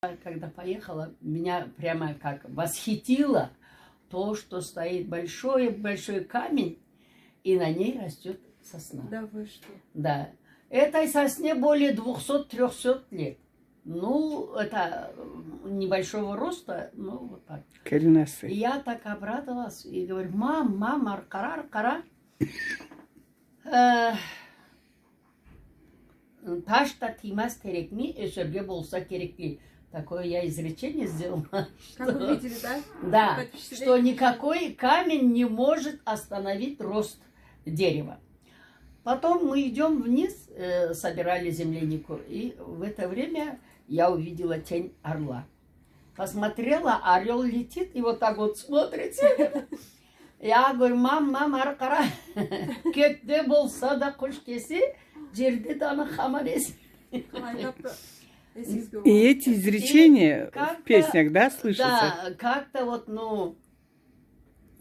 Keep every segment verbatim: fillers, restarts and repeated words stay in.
Когда поехала, меня прямо как восхитило то, что стоит большой-большой камень, и на ней растёт сосна. Да вы что? Да. Этой сосне более двухсот-трёхсот лет. Ну, это, м, небольшого роста, ну, вот так. Коренастый. И я так обрадовалась и говорю: «Мам, мам, ары къара, ары къара». Э, таш да тиймез терекни, ёсерге болса керекли. Такое я изречение сделала. Как вы видели, да? Да, что никакой камень не может остановить рост дерева. Потом мы идём вниз, э, собирали землянику, и в это время я увидела тень орла. Посмотрела, орёл летит и вот так вот смотрит. Я говорю: «Мам, мам, ары къара». Кёкде болса да къуш кеси, жерде да аны хамар эси. Къалай тапды? Эсигизге... И эти изречения в песнях, да, слышатся? Да, как-то вот, ну,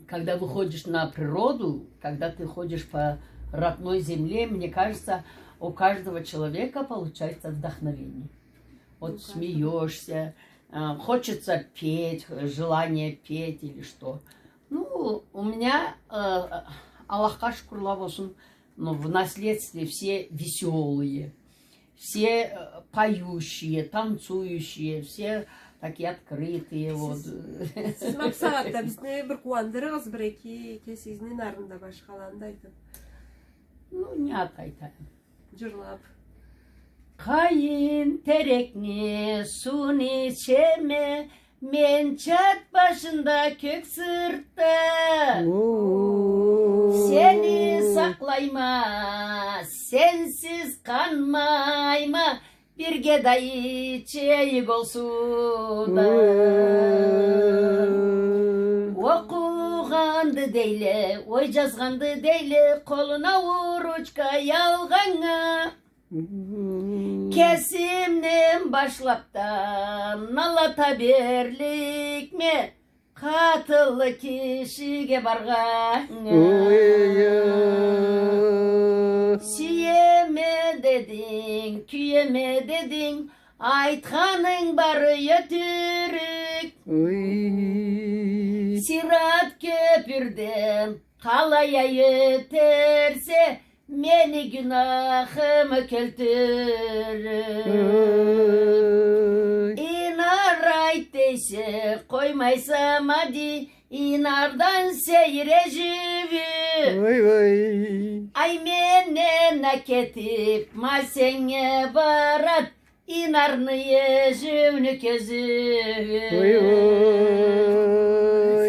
когда выходишь на природу, когда ты ходишь по родной земле, мне кажется, у каждого человека получается вдохновение. Вот смеёшься, а, хочется петь, желание петь или что. Ну, у меня, э, Аллахха шукурла болсун, ну, в наследстве все весёлые, все, э, поющие, танцующие, все такие открытые, вот. Сиз, сиз ма бусагъатда бизни бир къууандырыгъыз, бир-эки кесигизни, Нарны да, башхаланы да айтып. Ну, не ат айтайым. Жырлап. Къайын терекни суун ичеме, мен чат башында, кёк сыртда. О. Сени сакълайма, сенсиз къанмайма, бирге да ичейик ол суудан. О. Окъугъанды дейле, ой жазгъанды дейле, къолуна ручка алгъаннга. Кесимден башлап да налата берликме, къатынлы кишиге баргъаннга. Ой, ой, ой. Сюеме дединг, кюеме дединг, айтханынг бары ётюрюк. Ой. Сырат кёпюрден къалай ётерсе, мени гюнахымы кёлтюрюк. Ой. Инар айт дейсе, къоймайса, ма дей, Инардан сейир эжиуюу. Ой, ой. Ай, менден а кетип, ма сеннге барат, Инарны эжиуюню кёзюу. Ой, ой.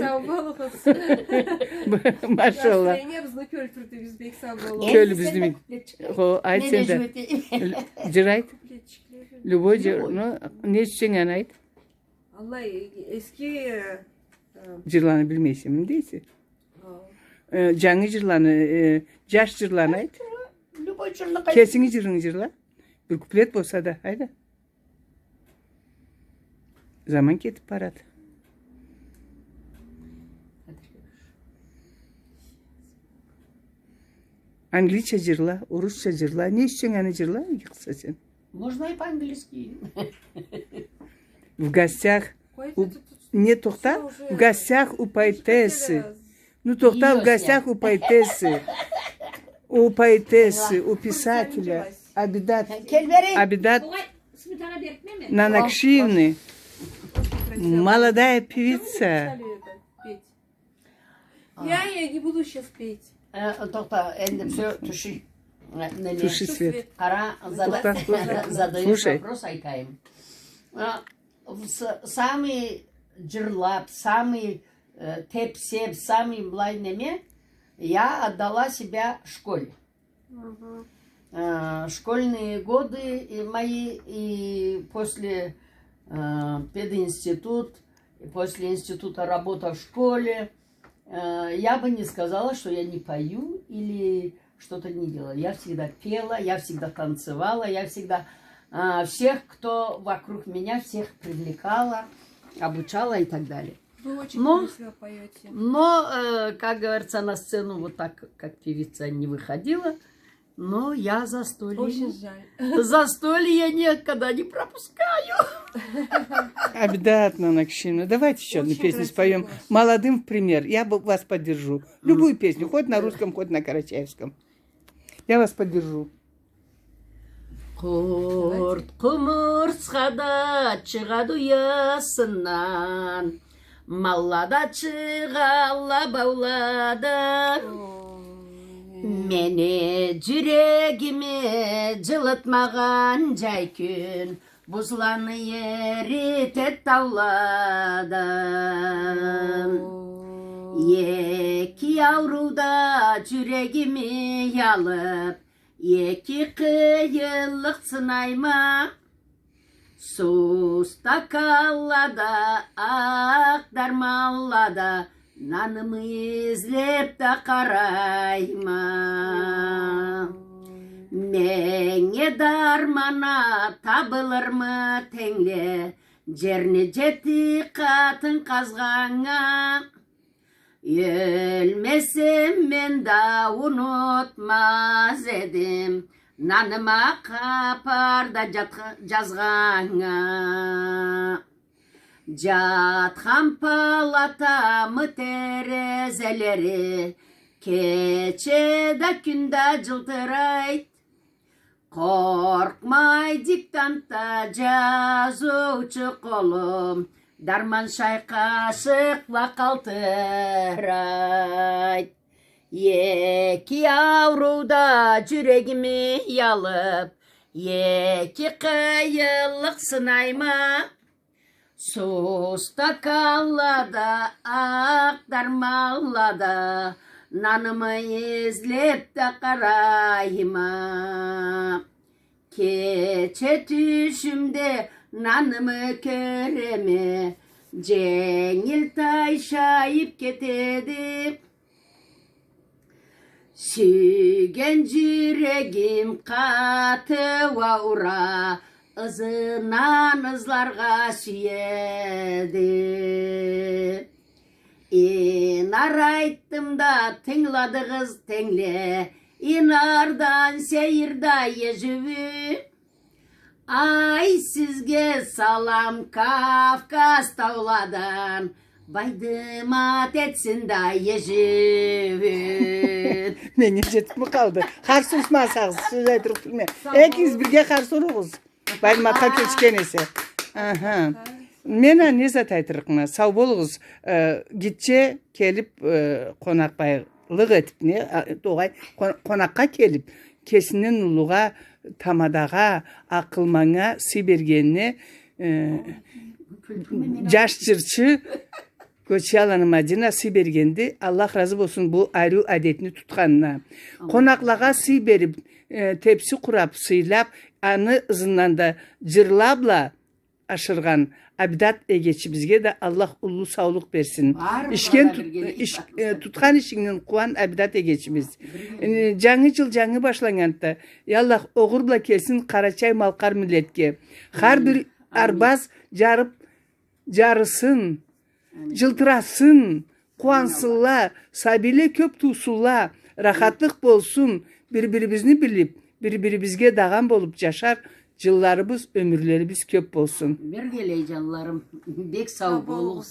Сау болугъуз. Машалла. Настроениябызны кёлтюрдюгюз, бек сау болугъуз. Кёлюбюзню. Хо, айт сен да. Жыр айт. Любой жыр, ну, не ичсенг, аны айт. Аллай эски, э, э, жырланы билмейсе, дейсе. Э, жангы жырланы, э, жаш жырланы айт. Любой жырны къайт. Кесинги жырынгы жырла. Бир куплет болса да, айда. Заман кетип барады. Английча жырла, орусча жырла. Не ичсенг, аны жырла, иги къызса сен. Можно и по-английски. В гостях у, не, тохта, в гостях у поэтессы. Ну, тохта, в гостях у поэтессы. У поэтессы, у писателя. Абидат. Абидат Нанакшиевны. Молодая певица. Я, я не буду щас петь. Э, тохта, энди всё, тюшюр. Э, неме. Тюшюр свет. Къара, задаёшь вопрос, айтайым. Э, самый жырлап, самый, э, тепсеп, самый былай неме, я отдала себя школе. Мгм. Э, школьные годы и мои, и после, э, пединститут, и после института работа в школе. Э, я бы не сказала, что я не пою или что-то не делала. Я всегда пела, я всегда танцевала, я всегда, э, всех, кто вокруг меня, всех привлекала, обучала и так далее. Вы очень красиво поёте. Но, э, как говорится, на сцену вот так, как певица, не выходила. Но я застолье... Очень жаль. Застолье я никогда не пропускаю. Обязательно, Накшина. Давайте ещё одну песню споем. Молодым в пример. Я б-, вас поддержу. Любую песню, хоть на русском, хоть на карачаевском. Я вас поддержу. Къурт къумурсха да чыгъады уясындан, малла да чыгъалла бауладан. Мени джюрегими джылытмагъан джай кюн бузланы эритед тауладан. Эки ауруу да джюрегими алыб, эки къыйынлыкъ сынайма. Суу стаканлада, акъ дарманлада нанымы излеб да къарайма. Меннге дарман а табылырмы тенгле, джерни джети къатын къазгъаннга? Ёлмесем мен да унутмаз эдим, наныма къапарда джатха-, джазгъаннга. Джатхан палатамы терезелери кече да, кюн да джылтырайд. Къоркъмай диктантда джазыучу къолум, дарман шай къашыкъла къалтырайд. Эки ауруу да джюрегими алыб, эки къыйынлыкъ сынайма. Суу стаканлада, акъ дарманлада нанымы излеб да къарайма. Кече тюшюмде нанымы кёреме, дженгил тайшайыб кетеди. Сюйген джюрегим къаты уа ура, ызындан ызларгъа сюеди. Инар айтдым да, тынгыладыгъыз тенгле, Инардан сейир да эжиуюн. Ай, сизге салам Кавказ тауладан, Байдымат этсин да эжиуюн. Меннге джетибми къалды? Харс урсмасагъыз, сёз айтырыкъ тюлме. Экигиз бирге харс уругъуз. Байдыматха кечген эсе. Аха. Мен а не зат айтырыкъма? Сау болугъуз. Э, гитче келиб, э, къонакъбай- лыкъ этиб, не, а, огъай, къон-, къонакъгъа келиб, кесинден уллугъа, тамадагъа, акъылманнга сый бергенине, э, джаш джырчы Гёчяланы Мадина сый бергенди. Аллах разы болсун бу ариу адетни тутханына. Амин. Къонакълагъа сый бериб, э, тепси къураб, сыйлаб, аны ызындан да джырла бла ашыргъан Абидат эгечибизге да Аллах уллу саулукъ берсин. Ишген тут-, иш-, э, тутхан ишингден къууан, Абидат эгечибиз. Э, джангы джыл джангы башланнганды. Я Аллах, огъур бла келсин къарачай-малкъар миллетге. Хар бир арбаз джарыб, джарысын, джылтырасын, къууансынла, сабийле кёб туусунла, рахатлыкъ болсун, бир-бирибизни билиб, бир-бирибизге дагъан болуб джашар джылларыбыз, ёмюрлерибиз кёб болсун. Бир келей, джанларым, бек сау болугъуз.